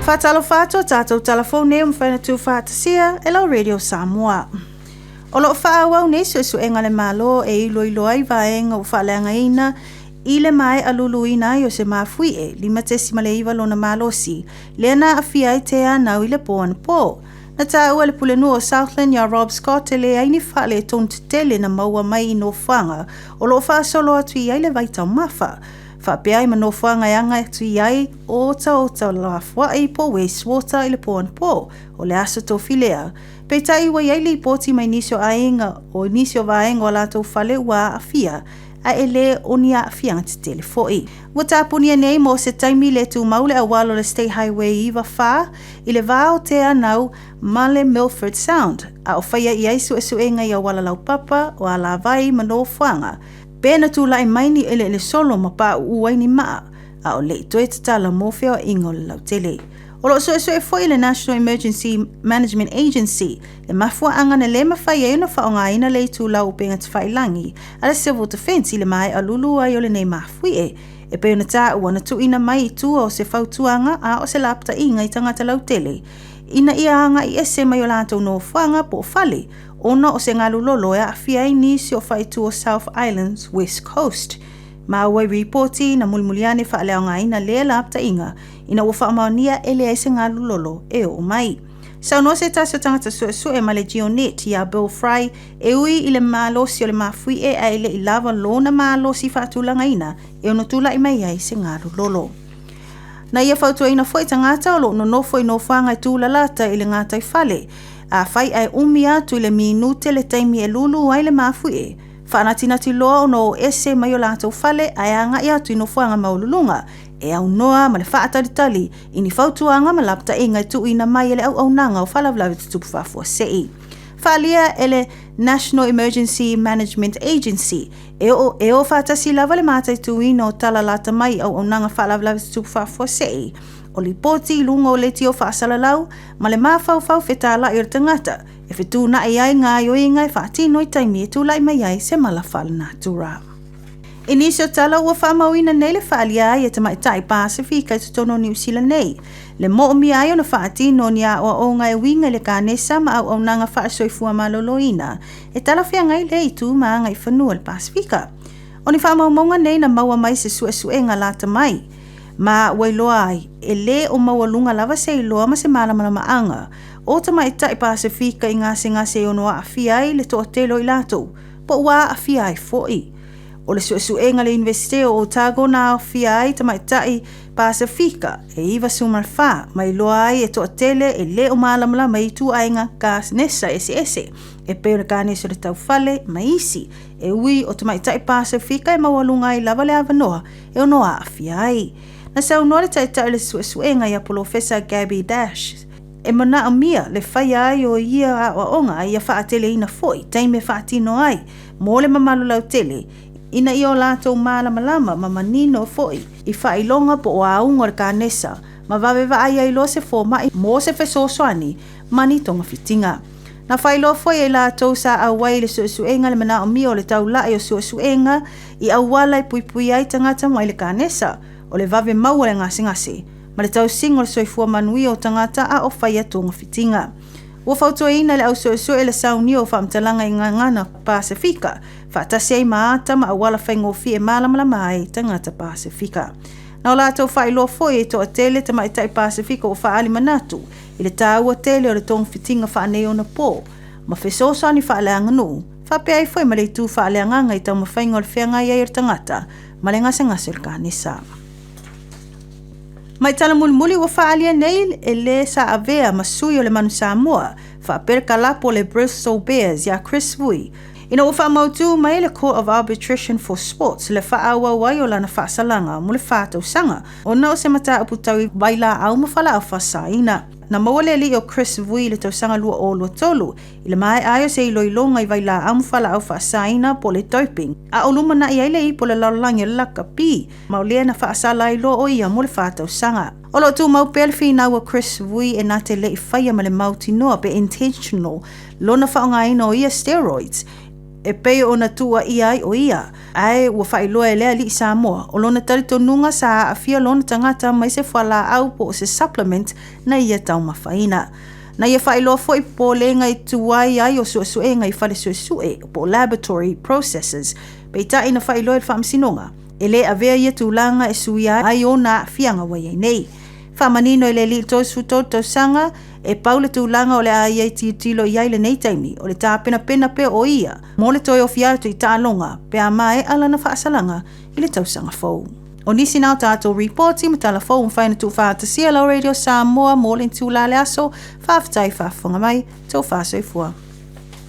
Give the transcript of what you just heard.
Faatalofa atu o tatou talafou nei ua mafai ona tuufaatasia e lau Radio Samoa. O lo o faaauau nei suesuega a le Malo e iloilo ai vaega ua faaleagaina i le maea luluina ai o se mafuie 5.9 lona malosi, lea na aafia ai Te Anau i le po anapo. Na taua e le Pulenuu o Southland ia Rob Scott e leai ni faaletonu tetele na maua mai i nofoaga o lo o faasolo atu i ai le vaitaumafa, faapea ai ma nofoaga e aga atu i ai o otaota lafoai po o wastewater i le po anapo o le aso tofi lea. Peitai ua i ai lipoti mai nisi o aiga o nisi o vaega o a latou fale ua aafia, ae e le o ni aafiaga tetele foi. Ua tapunia nei mo se taimi le tumau le auala o le State Highway 94 i le va o Te Anau ma le Milford Sound, a o faia i ai suesuega i auala laupapa, o alavai ma nofoaga, pe na tulai mai ni eleele solo ma pauu ai ni maa, a o le i toe tatala mo feoaiga o le lautele. O lo o suesue foi le National Emergency Management Agency le mafuaaga na le mafai ai ona faaaogaina le itulau upega tafailagi a le Civil Defence i le maea lulu ai o lenei mafuie, e pei ona taua na tuuina mai i tua o se fautuaga a o se lapataiga i tagata lautele ina ia agai ese mai o latou nofoaga po o fale ona o se galu lolo e aafia ai nisi o faaitu o South Island's West Coast. Maua i ripoti na mulimuli ane faaleaogaina lea lapataiga ina ua faamaonia e leai se galu lolo e oo mai. Saunoa se tasi o tagata suesue ma le GeoNet iā Bill Fry e ui i le malosi o le mafuie ae e le i lava lona malosi faatulagaina e ono tulai mai ai se galu lolo. Na ia fautuaina foi tagata o lo o nonofo i nofoaga e tūlalata i le gataifale, afai ae umi atu i le minute le taimi e lulu ai le mafuie, faanatinati loa ona o ese mai o latou fale ae agai atu i nofoaga maualuluga e aunoa ma le faatalitali i ni fautuaga ma lapataiga e tuuina mai e le Auaunaga o Faalavelave Tutupu Faafuasei. Faaalia e le National Emergency Management Agency e o, e o faatasi lava le mataituina o tala lata mai i auaunaga faalavelave tutupu faafuasei, o lipoti i luga o leitio faasalalau ma le mafaufau fetalai o le tagata e fetuunai ai gaoioiga e faatino i taimi e tulai mai ai se mala faalenatura. I nisi o tala ua faamauina nei le faaalia ai e tamaitai Pasefika i totonu o Niu Sila nei, le moomia ai ona faatino ni aoaoga e uiga i le kanesa ma auaunaga faasoifua maloloina e talafeagai lea itu ma agaifanua o le Pasefika. O ni faamaumauga nei na maua mai se suesuega lata mai, ma ua iloa ai, e lē o maualuga lava se iloa ma se malamalamaaga o tamaitai Pasefika i gasegase e ono aafia ai le toatele o i latou, po ua aafia ai foi. O le suesuega a le Iunivesite o Otago na aofia ai tamaitai Pasefika e 94 ma iloa ai e toatele e lē o malamalama i ituaiga kanesa eseese e pei o le kanesa o le taufale ma isi, e ui o tamaitai Pasefika e maualuga ai lava le avanoa e ono aafia ai. Na saunoa le taitai o le suesuega ia Polofesa Gabby Dash e manaomia le faia ai o ia aoaoga a ia faateleina foi taimi e faatino ai mo le mamalu lautele ina ia o latou malamalama ma manino foi i faailoga po o auga o le kanesa ma vave vaai ai loa se fomai mo se fesoasoani ma ni togafitiga. Na faailoa foi e i latou sa auai i le suesuega le manaomia o le taulai o suesuega i auala e puipuia ai tagata mai le kanesa, o le vave maua o le gasegase, ma le tausiga o le soifua manuia o tagata a o faia togafitiga. Ua fautuaina e le au suesue le saunia o faamatalaga i gagana Pasefika, faatasi ai ma ata ma auala faigofie e malamalama ai tagata Pasefika. Na o latou faailoa foi e toatele tamaitai Pasefika ua faaali manatu i le taua tele o le togafitiga faaneionapo ma fesoasoani faaleaganuu, faapea ai foi ma le itu faaleagaga i taumafaiga o le feagai ai o le tagata ma le gasegase o le kanesa. Mai tala mulimuli ua faaalia nei e le sa avea ma sui o le Manu Samoa faapea le kalapu o le Bristol Bears iā Chris Vui ina ua faamautu mai e le Court of Arbitration for Sports le faaauau ai o lana faasalaga mo le fa tausaga ona o se mataupu tau i vailaau ma falaau faasaina. Na maua le alii o Chris Vui i le tausaga 2023 i le maea ai o se iloiloga i vailaau ma falaau faasaina po o le doping, a o lumanai ai le ipu o le lalolagi o le lakapi, ma o lea na faasala ai loa o ia mo le fa tausaga. O lo o tumau pea le finau a Chris Vui e na te le i faia ma le mautinoa pe intentional lona faaaogaina o ia steroids. e pei ona tuuaia ai o ia, ae ua faailoa e lea alii Samoa o lona talitonuga sa aafia lona tagata mai se fualaau po o se supplement na ia taumafaina. Na ia faailoa foi popolega i tuai ai o suesuega i fale suesue po o laboratory processes, peitai na faailoa e le Faamasinoga e le avea ia tulaga e suia ai ona aafiaga ua i ai nei. Faamanino e le alii 33 tausaga e pau le tulaga o le a ia i tilotilo i ai lenei taimi o le tapenapena pea o ia mo le toe ofi atu i taaloga pe a maea lana faasalaga i le tausaga fou. O nisi na o tatou ripoti ma tala fou ua mafai ona tuufaatasia lau Radio Samoa mo le itula le aso. Faafetai faafofoga mai, tofa soifua.